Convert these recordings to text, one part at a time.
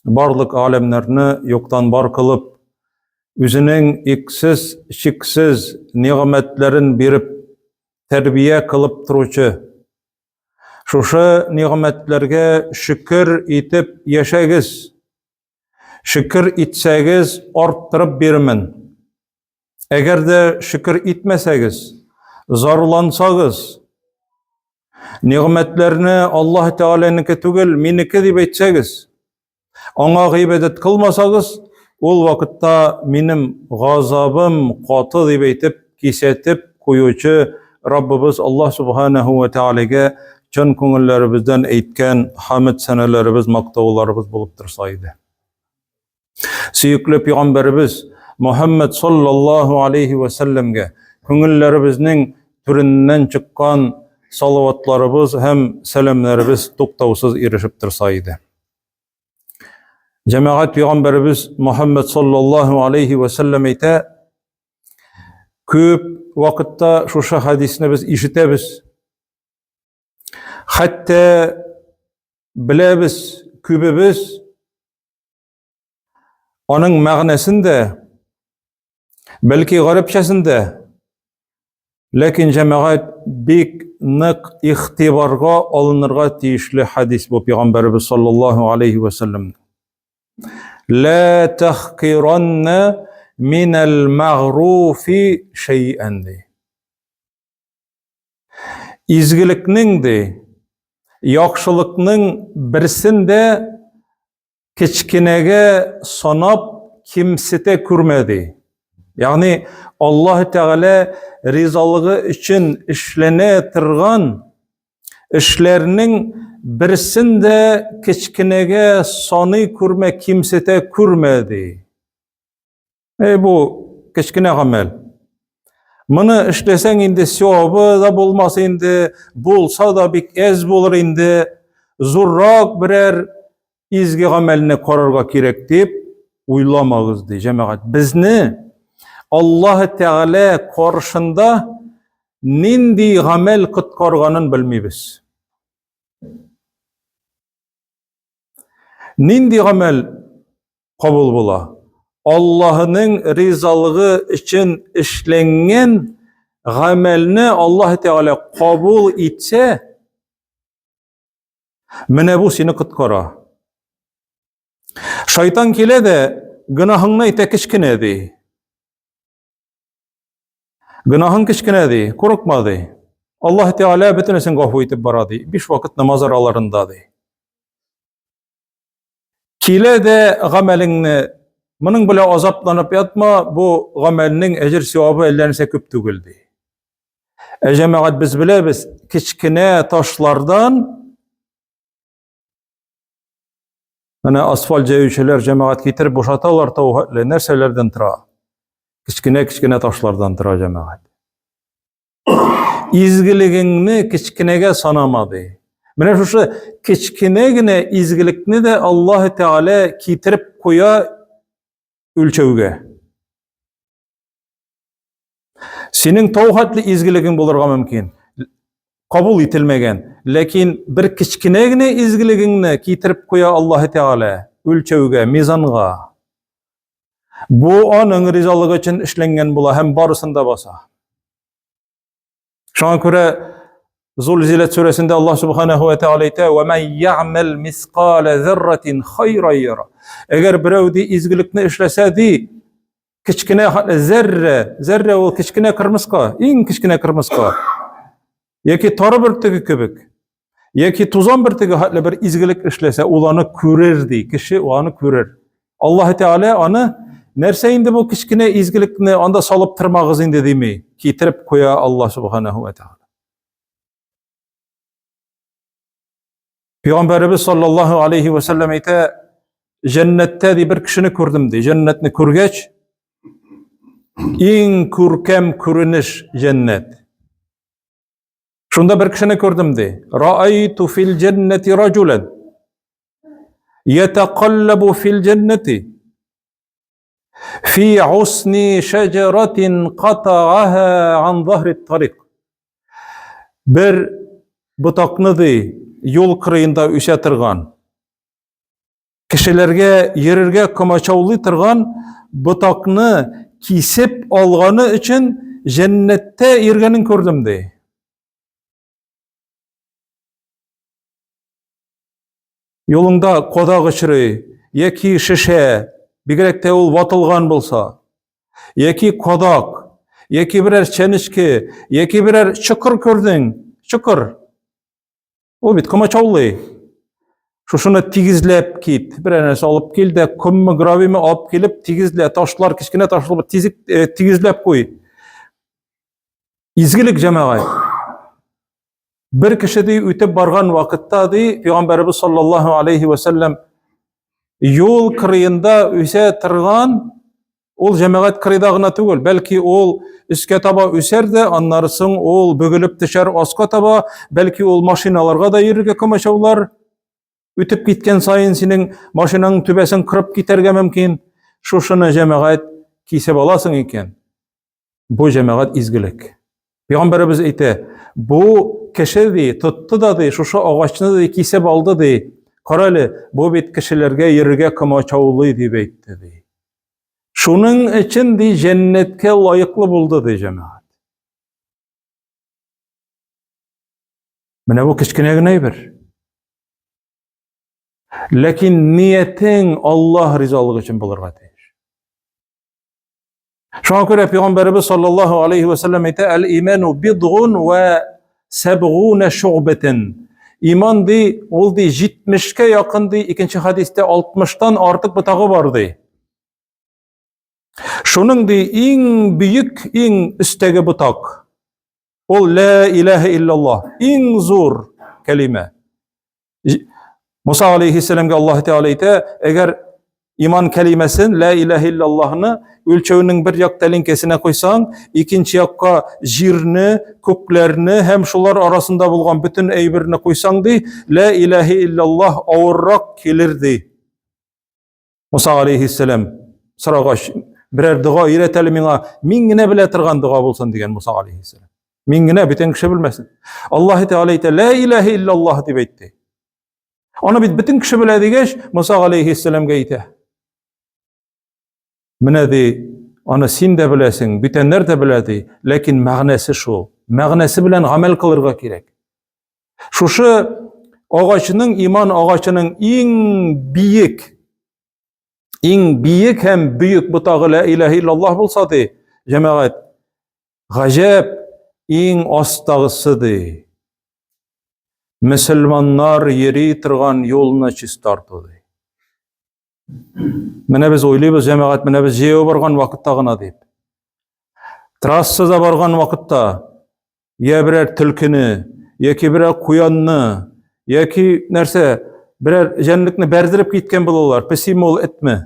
Барлык аләмнәрне юктан бар кылып, үзенең иксез, чиксез нигъмәтләрен биреп, тәрбия кылып торучы, шушы нигъмәтләргә шөкер итеп яшәгез. Шөкер итсәгез, арттырып бирмен. Әгәр дә шөкер итмәсәгез, зарлансагыз, нигъмәтләрне Аллаһ Тәгаләнеке түгел, минеке дип әйтсәгез, аңа гыйбадәт кылмасагыз, ул вакытта минем газабым каты дип әйтеп, кисәтеп куючы Раббыбыз Аллаһ Субханаһу ва Тәгаләгә чын күңелләребездән әйткән хамд сәнәләребез, мактауларыбыз булып торса иде. Сөекле пәйгамбәребез Мухаммад саллаллаһу алейхи ва сәлләмгә күңелләребезнең түреннән чыккан салаватларыбыз һәм сәламнәребез туктаусыз ирешеп торса иде. Җәмәгать пәйгамбәребез Мухаммад саллаллаһу алейхи ва сәлләм әйтә, күп вакытта шушы хадисне без ишетәбез. Хәтта беләбез, күбебез Аның мәгънәсен дә, бәлки гарәпчәсен дә, ләкин җәмәгать бик нык игътибарга алынырга тиешле хадис бу пәйгамбәребез саллаллаһу алейхи ва сәлләм. Ла тахкиранна минал магруфи шәйән ди. Изгелекнең ди, яхшылыкның берсен дә кечкенәгә санап кимсетә күрмә ди. Ягъни Аллаһ Тәгалә ризалыгы өчен эшләнә торган эшләрнең берсен дә кечкенәгә саный күрмә, кимсетә күрмә ди. Әй бу кечкенә гамәл. Моны эшләсәң инде савабы да булмас инде, булса да бик әз булыр инде. Зуррак берәр изге гамәлне карарга кирәк дип уйламагыз ди җәмәгать. Безне Аллаһ Тәгалә каршында нинди гамәл коткарганын белмибез. Нинди гамәл кабул була? Аллаһының ризалыгы өчен эшләнгән гамәлне Аллаһ Тәгалә кабул итсә, менә бу сине коткара. Шайтан килә дә, гөнаһыңны әйтә кечкенә ди. Гөнаһың кечкенә ди, курыкма ди. Аллаһ Тәгалә бөтенесен гафу итеп бара ди. Биш вакыт намаз араларында ди. Килә дә гамәлеңне моның белән азапланып ятма, бу гамәлнең әҗер савабы әллә нәрсә күп түгел ди. Ә җәмәгать без беләбез, кечкенә ташлардан менә асфальт җәючеләр җәмәгать китереп бушаталар тау хәтле нәрсәләрдән тора? Кечкенә-кечкенә ташлардан тора җәмәгать. Изгелегеңне кечкенәгә санама ди. Менә шушы кечкенә генә изгелекне дә Аллаһ Тәгалә китереп куя үлчәүгә. Синең тау хәтле изгелегең булырга мөмкин. Кабул ителмәгән, ләкин бер кечкенә генә изгелегеңне китереп куя Аллаһ Тәгалә үлчәүгә, мизанга. Бу аның ризалыгы өчен эшләнгән була һәм барысын да баса. Шуңа күрә Зулзиләт сүрәсендә Аллаһ субханаһу ва тааля әйтә: "Ва ман я'мал мисқала зарратин хайран яра". Әгәр берәү ди изгелекне эшләсә ди, кечкенә зәррә, зәррә ул кечкенә кырмыска, иң кечкенә кырмыска. Яки тары бөртеге кебек. Яки тузан бөртеге хәтле бер изгелек эшләсә, ул аны күрер ди, кеше аны күрер. Аллаһ Тәгалә аны нәрсә инде бу кечкенә изгелекне анда салып тормагыз инде дими, китереп куя Аллаһ субханаһу ва тәгалә. Пәйгамбәребез саллаллаһу алейхи ва сәлләм әйтә, җәннәттә ди бер кешене күрдем ди. Җәннәтне күргәч, иң күркәм күренеш җәннәт. Шунда бер кешене күрдем ди. Раайту фил җәннәти раҗулан. Ятақаллабу фил җәннәти. Фи усни шәҗәратин катааха ан заһри тарик. Бер ботакны ди, юл кырыенда үсә торган. Кешеләргә йөрергә комачаулый торган ботакны кисеп алганы өчен җәннәттә йөргәнен күрдем, ди. Юлыңда кадак очрый, яки шешә, бигрәк тә ул ватылган булса, яки кадак, яки берәр чәнечке, яки берәр чокыр күрдең, чокыр. Ул бит комачаулый. Шушыны тигезләп кит. Берәр нәрсә алып кил дә, коммы, гравиймы алып килеп, тигезлә, ташлар, кечкенә ташлар тизек, э, тигезләп куй. Изгелек җәмәгать. Бер кеше ди үтеп барган вакытта ди Пәйгамбәребез саллаллаһу алейхи ва саллям юл кырыенда үсә торган ул җәмәгать кырыйда гына түгел, бәлки ул өскә таба үсәр дә, аннары соң ул бөгелеп төшәр аска таба, бәлки ул машиналарга да йөрергә комачаулар. Үтеп киткән саен синең машинаның түбәсен кырып китәргә мөмкин. Шушыны җәмәгать кисеп аласың икән. Бу җәмәгать изгелек. Пәйгамбәребез әйтә, бу кеше ди, тотты да ди, шушы агачны ди кисеп алды ди. Кара әле, бу бит кешеләргә йөрергә комачаулый дип әйтте ди. Шуның өчен ди җәннәткә лаеклы булды ди җәмәгать. Менә бу кечкенә генә әйбер. Ләкин ниятең Аллаһ ризалыгы өчен булырга тиеш. Шуңа күрә Пәйгамбәребез саллаллаһу алейхи ва саллям әйтә, "Әл-иману бидгун ва сәбгуна шугбатан." Иман ди, ул ди 70-кә якын ди, икенче хадистә 60-тан артык ботагы бар ди. Шуның ди иң бөек, иң өстәге ботак. Ул ла илаһа иллаллаһ, иң зур кәлимә. Муса алейхиссәламгә Аллаһ Тәгалә әйтә, әгәр иман кәлимәсен ла илаһа иллаллаһны үлчәүнең бер як тәлинкәсенә куйсаң, икенче якка җирне, күкләрне һәм шулар арасында булган бөтен әйберне куйсаң ди, ла илаһа иллаллаһ авыррак килер ди. Муса алейхиссәлам сорагач, берәр дога өйрәт әле миңа, мин генә белә торган дога булсын дигән Муса алейхиссәлам. Мин генә, бүтән кеше белмәсен. Аллаһ Тәгалә әйтә, ла илаһа иллаллаһ дип әйтте. Аны бит бөтен кеше белә дигәч, Муса алейхиссәламгә әйтә. Менә ди, аны син дә беләсең, бүтәннәр дә белә ди, ләкин мәгънәсе шул. Мәгънәсе белән гамәл кылырга кирәк. Шушы агачның, иман агачының иң биек, иң биек һәм бөек ботагы ла илаһа иллаллаһ булса ди, җәмәгать, гаҗәп, иң астагысы ди. Мөселманнар йөри торган юлны чистарту ди. Менә без уйлыйбыз, җәмәгать, менә без җәяү барган вакытта гына дип. Трассада барган вакытта я берәр төлкене, яки берәр куянны, яки нәрсә, берәр җәнлекне бәрдереп киткән булалар, песиме ул, этме?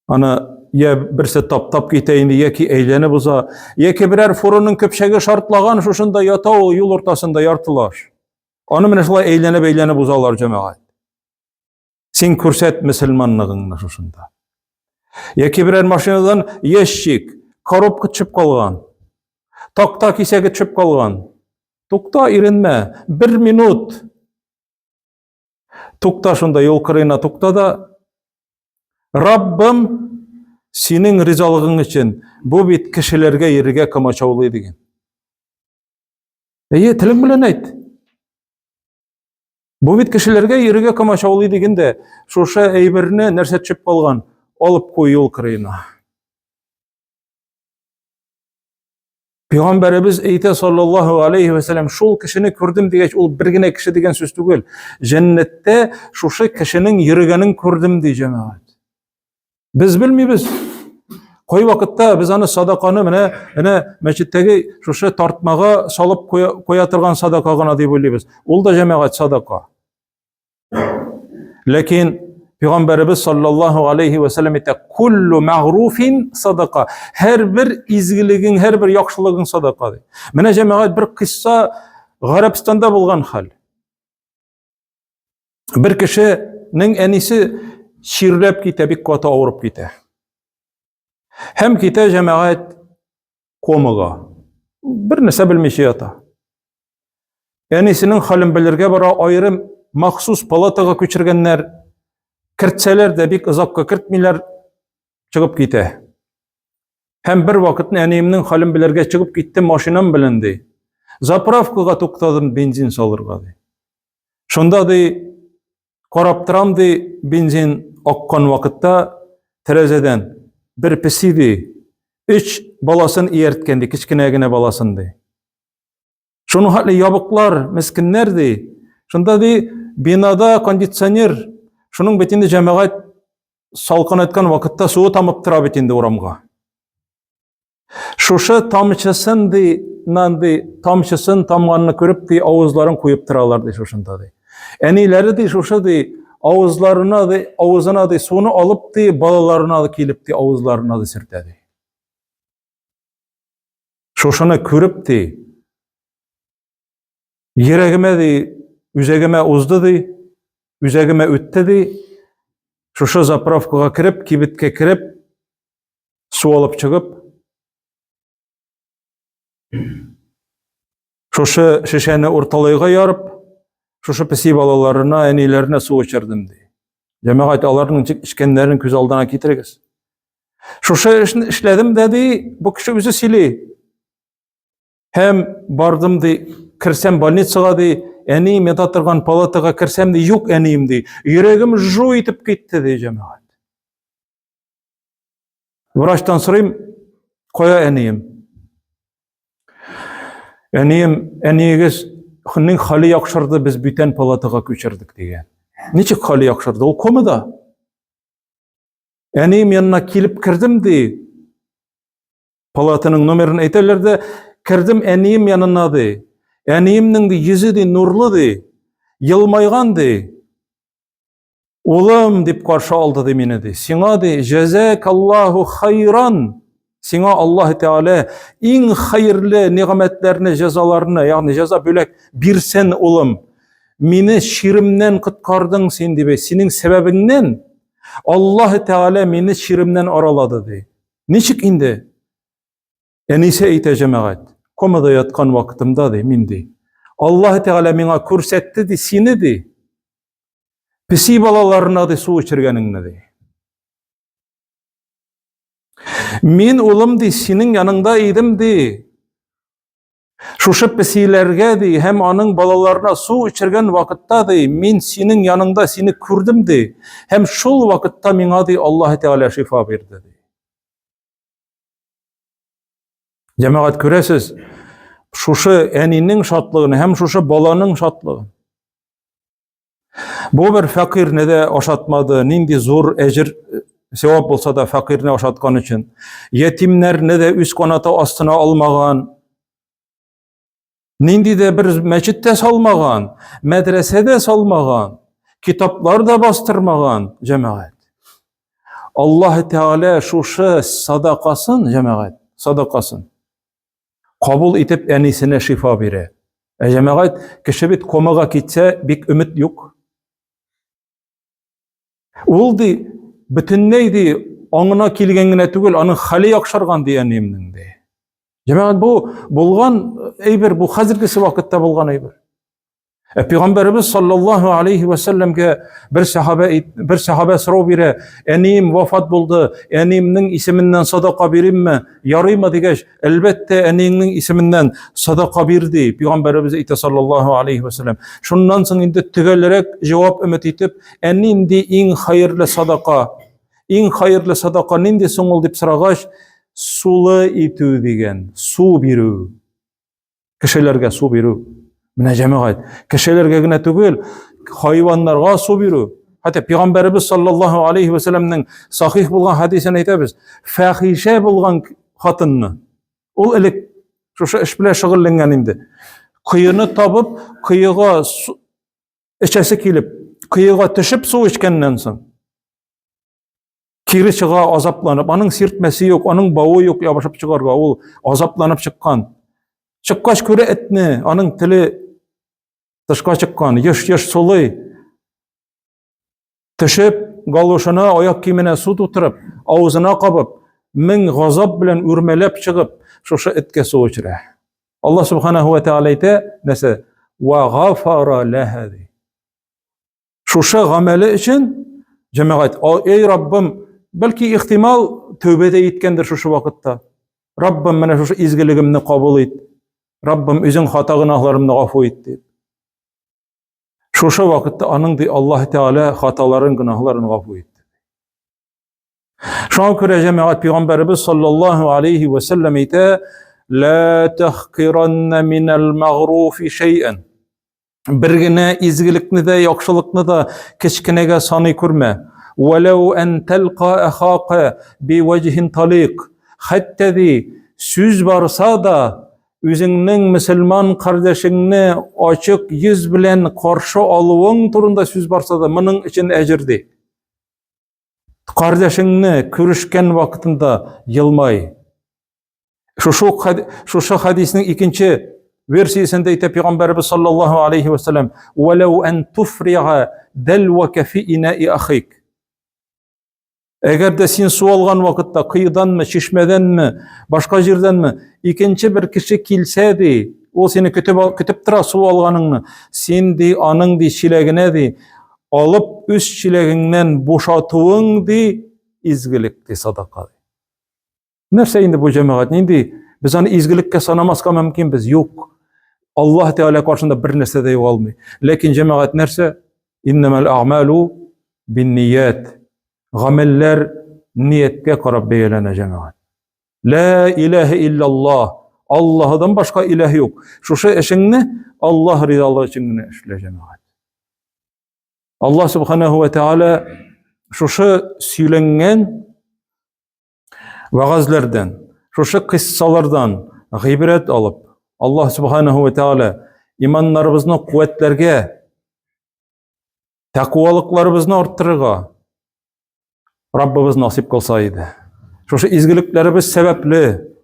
Аны я берсе таптап китә инде, яки әйләнеп уза, яки берәр фураның көпчәге шартлаган, шушында ята ул юл уртасында яртылаш. Аны менә шулай әйләнеп-әйләнеп узалар җәмәгать. Син күрсәт мөселманлыгыңны шушында. Яки берәр машинадан ящик, коробка төшеп калган. Такта кисәге төшеп калган. Тукта, иренмә, бер минут. Тукта шунда юл кырыена тукта да Раббым, синең ризалыгың өчен бу бит кешеләргә йөрергә комачаулый дигән. Әйе, телең белән әйт. Бу бит кешеләргә йөрергә комачаулый дигәндә, шушы әйберне нәрсә төшеп калган, алып куй юл кырыена. Пәйгамбәребез әйтә саллаллаһу алейхи ва саллям, шул кешене күрдем дигәч, ул бер генә кеше дигән сүз түгел. Җәннәттә шушы кешенең йөрегәнен күрдем ди җәмәгать. Без белмибез. Кай вакытта без аны садаканы менә менә мәчеттәге шушы тартмага салып куя, куя торган садака гына дип уйлыйбыз. Ул да җәмәгать садака. Ләкин Пәйгамбәребез саллаллаһу алейхи ва саллям әйтә, "Куллу мәгъруфин садака." Һәрбер изгелегең, һәрбер яхшылыгың садака ди. Менә җәмәгать бер кысса Гарәбстанда булган хәл. Бер кешенең әнисе чирләп китә, бик каты авырып китә. Һәм китә җәмәгать комага. Бер нәрсә белмичә ята. Әнисенең хәлен белергә бара, аерым махсус палатага күчергәннәр. Кертсәләр дә бик озакка кертмиләр, чыгып китә. Һәм бер вакытны әниемнең хәлен белергә чыгып киттем машинам белән ди. Заправкага туктадым бензин салырга ди. Шунда ди карап торам ди бензин аккан вакытта тәрәзәдән бер песи ди өч баласын иярткән ди, кечкенә генә баласын ди. Шуның хәтле ябыклар, мескеннәр ди. Шунда ди бинада кондиционер, шуның бит инде җәмәгать салкынайткан вакытта суы тамып тора бит инде урамга. Шушы тамчысын ди, нан ди, тамчысын тамганны күреп ди, авызларын куеп торалар ди шушында ди. Әниләре ди шушы ди, авызларына ди, авызына ди суны алып ди, балаларына да килеп ди, авызларына ди сөртә ди. Шушыны күреп ди, йөрәгемә ди, үзәгемә узды ди, үзәгемә үтте ди. Шушы заправкага кереп, кибеткә кереп, су алып чыгып, шушы шешәне урталайга ярып, шушы песи балаларына, әниләренә су эчердем ди. Җәмәгать аларның ничек эчкәннәрен күз алдына китерегез. Шушы эшне эшләдем дә ди, бу кеше үзе сөйли. Һәм бардым ди, керсәм больницага ди, әнием ята торган палатага керсәм ди, юк әнием ди. Йөрәгем жу итеп китте ди җәмәгать. Врачтан сорыйм, кая әнием? Әнием, әниегез хнең хәле яхшырды, без бүтән палатага күчердек дигән. Ничек хәле яхшырды? Ул комада. Әнием янына килеп кердем ди. Палатаның номерын әйтәләр дә, кердем әнием янына ди. Әниемнең ди йөзе ди нурлы ди. Елмайган ди. Улым дип каршы алды ди мине ди. Сиңа ди, җәзәкаллаһу хайран. Сиңа Аллаһ Тәгалә иң хәерле нигъмәтләрне, җәзаларны, ягъни җәза бүләк бирсен, улым. Мине чиремнән коткардың син дип, синең сәбәбеңнән Аллаһ Тәгалә мине чиремнән аралады ди. Ничек инде? Әнисе әйтә җәмәгать, комада яткан вакытымда ди, мин ди. Аллаһ Тәгалә миңа күрсәтте ди, сине ди. Песи балаларына ди су эчергәнеңне ди. Мин улым ди, синең яныңда идем ди. Шушы песиләргә ди һәм аның балаларына су эчергән вакытта ди, мин синең яныңда сине күрдем ди. Һәм шул вакытта миңа ди Аллаһ Тәгалә шифа бирде ди. Җәмәгать күрәсез, шушы әнинең шатлыгын һәм шушы баланың шатлыгын. Бу бер фәкыйрьне дә ашатмады, нинди зур әҗер э, сәвап булса да фәкыйрьне ашаткан өчен. Ятимнәрне дә үз канаты астына алмаган. Нинди дә бер мәчет тә салмаган, мәдрәсә дә салмаган, китаплар да бастырмаган җәмәгать. Аллаһ Тәгалә шушы садакасын, җәмәгать, садакасын кабул итеп әнисенә шифа бирә. Ә җәмәгать, кеше бит комага китсә, бик өмет юк. Ул ди, бөтенләй ди, аңына килгән генә түгел, аның хәле яхшырган ди әниемнең ди. Җәмәгать, бу булган әйбер, бу хәзергесе вакытта булган әйбер. Ә пәйгамбәребез саллаллаһу алейхи ва сәлләмгә бер сахабә бер сахабә сорау бирә: "Әнием вафат булды, әниемнең исеменнән садака биримме? Ярыймы?" дигәч, "Әлбәттә, әниеңнең исеменнән садака бир" ди пәйгамбәребез әйтә саллаллаһу алейхи ва сәлләм. Шуннан соң инде төгәлрәк җавап өмет итеп, "Ә нинди иң хәерле садака? Иң хәерле садака нинди соң ул?" дип сорагач, "Сулы итү" дигән, су бирү. Кешеләргә су бирү. Менә җәмәгать, кешеләргә генә түгел, хайваннарга су бирү. Хәтта пәйгамбәребез саллаллаһу алейхи ва сәлламнең сахих булган хәдисен әйтәбез. Фахиша булган хатынны ул элек шушы эш белән шөгыльләнгән инде. Коены табып, коега эчәсе килеп, коега төшеп су эчкәннән соң Кире чыга азапланып, аның сиртмәсе юк, аның бавы юк ябышып чыгарга, ул азапланып чыккан. Чыккач күрә этне, аның теле тышка чыккан, еш-еш сулый. Төшеп, галошына, аяк киеменә су тутырып, авызына кабып, мең газап белән үрмәләп чыгып, шушы эткә су эчерә. Аллаһ субханаху ва тааля әйтә, нәрсә? Ва гафара лаһа ди. Шушы гамәле өчен җәмәгать, эй Раббым, бәлки ихтимал тәүбә дә иткәндер шушы вакытта. Раббым, менә шушы изгелегемне кабул ит. Раббым, үзең хата гөнаһларымны гафу ит дип. Шушы вакытта аның ди Аллаһ Тәгалә хаталарын, гөнаһларын гафу итте. Шуңа күрә җәмәгать пәйгамбәребез саллаллаһу алейхи ва саллям әйтә: "Ла тахкиранна минал магруфи шәйән." Бер генә изгелекне дә, яхшылыкны да кечкенәгә саный күрмә. Вәләү ән тәлка әхака би вәҗһин талик. Хәтта ди, сүз барса да, үзеңнең мөселман кардәшеңне ачык йөз белән каршы алуың турында сүз барса да, моның өчен әҗер ди. Кардәшеңне күрешкән вакытында елмай. Шушы шушы хадиснең икенче версиясендә әйтә пәйгамбәребез саллаллаһу алейхи ва саллям: "Валау ан туфрига далвака фи инаи ахик." Әгәр дә син су алган вакытта коеданмы, чишмәдәнме, башка җирдәнме, икенче бер кеше килсә ди, ул сине көтеп көтеп тора су алганыңны. Син ди, аның ди чиләгенә ди, алып үз чиләгеңнән бушатуың ди, изгелек ди, садака ди. Нәрсә инде бу җәмәгать? Нинди? Без аны изгелеккә санамаска мөмкинбез. Юк. Аллаһ Тәгалә каршында бер нәрсә дә югалмый. Ләкин җәмәгать нәрсә? Иннамал а'малу бинният. Гамәлләр нияткә карап бәяләнә җәмәгать. Ла илаһа иллаллаһ. Аллаһдан башка илаһ юк. Шушы эшеңне Аллаһ ризалыгы өчен генә эшлә җәмәгать. Аллаһ субханаһу ва тааля шушы сөйләнгән вәгазьләрдән, шушы кыйссалардан гыйбрәт алып, Аллаһ субханаһу ва тааля иманнарыбызны куәтләргә, тәкъвалыкларыбызны арттырырга Раббыбыз насип кылса иде. Шушы изгелекләребез сәбәпле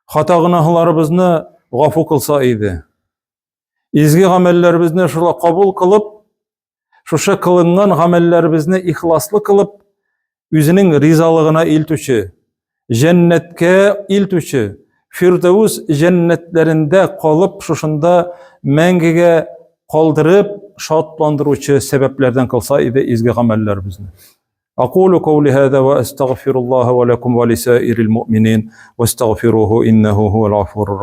хата гөнаһларыбызны гафу кылса иде. Изге гамәлләребезне шулай кабул кылып, шушы кылынган гамәлләребезне ихласлы кылып, үзенең ризалыгына илтүче, җәннәткә илтүче, Фирдәүс җәннәтләрендә калып, шушында мәңгегә калдырып, шатландыручы сәбәпләрдән кылса иде изге гамәлләребезне. أقول قولي هذا وأستغفر الله ولكم ولسائر المؤمنين واستغفروه إنه هو الغفور الرحيم.